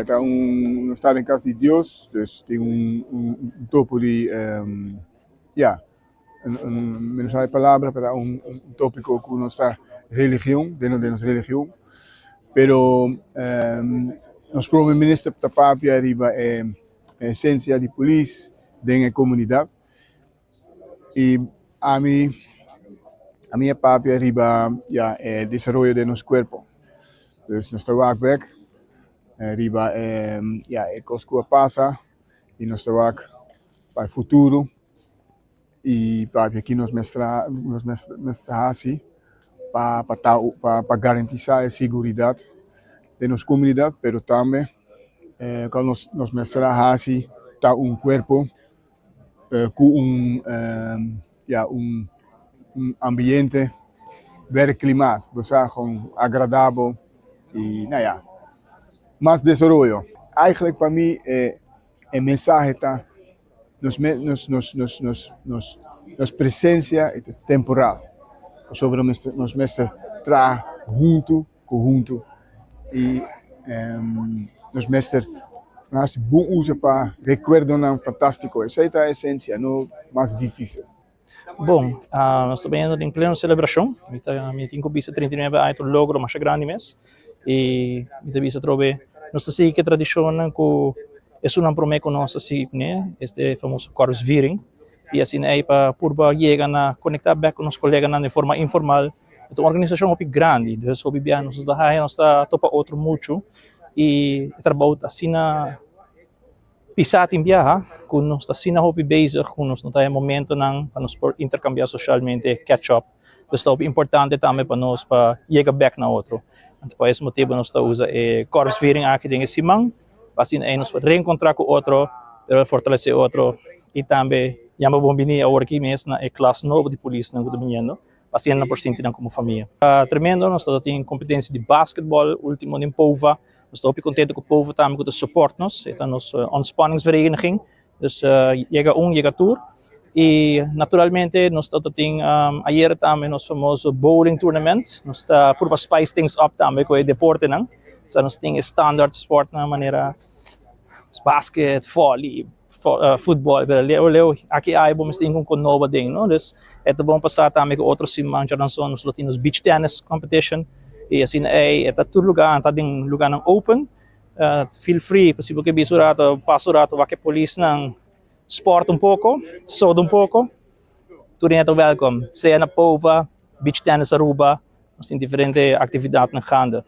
Ta un, nos ta den cas di Dios, dus tin un topo di, ja, un, mi no sa e palabra, pero un topico cu nos ta religion, den nos religion. Pero nos prome minister ta papia riba e esencia di polis den e comunidad. Y ami a papia riba, ja, e desaroyo di nos cuerpo. Dus nos ta wak bek riba e, ja, e cos cu a pasa y nos ta wak pa e futuro y papia aki nos mester haci pa garantisa e seguridad di nos comunidad, pero tambe cu nos mester haci ta un cuerpo cu un, ja, un ambiente, werkklimaat, bo sa, gewoon agradabel y, nou ja, mas desaroyo. Eigenlijk pa mi e mensahe ta nos presencia ta temporal. Pasobra nos mester traha hunto cu hunto y nos mester haci bon uso pa recuerdonan fantastico. Esey ta e esencia, no mas dificil. Bon, nos ta bayendo den pleno celebracion. Mi tin cu bisa 39 aña ta un logro masha grandi mes. Y mi ta bisa atrobe nos ta sigui cu e tradicionnan cu esunnan prome cu nos a sigui cune, este famoso korpsviering. Y asina ey pa purba yega na conecta bek cu nos coleganan den forma informal. E ta un organisacion hopi grandi, dus hopi biaha nos no ta haya, nos ta topa otro mucho y e trabou ta asina pisa tin biaha cu nos ta asina hopi bezig cu nos no ta haya momentonan pa nos por intercambia socialmente, catch up. Dus ta hopi importante tambe pa nos pa yega bek na otro. Anto pa es motibo nos ta usa e korpsviering aki den e siman pa asina ey nos por reencontra cu otro, pero fortalece otro y tambe yama bon bini awor aki mes na e klas nobo di polisnan cu ta biniendo pa asina nan por sinti nan como famia. Tremendo, nos ta tin competencia di basketball ultimo den POVA. Nos ta hopi contento cu POVA tambe cu ta support nos. E ta nos ontspanningsvereniging. Dus yega un, yega tur. Y naturalmente nos ta tin ayer tambe nos famoso bowling tournament. Nos ta purba spice things up tambe cu e deportenan. So nos tin e standard sportnan manera basket, volley, futbol, pero leu leu aki ay bo mester tin un nobo ding, no? Dus e ta bon pa sa tambe cu otro siman djaranson nos lo tin nos beach tennis competition y asina ey e ta tur lugar ta den lugarnan open. Feel free pa si bo ke bisa un rato, pasa un rato wak e polisnan sport un poco, soda un poco, tur hende ta welcome, sea na POVA, Beach Tennis Aruba, nos tin diferente actividadnan gaande.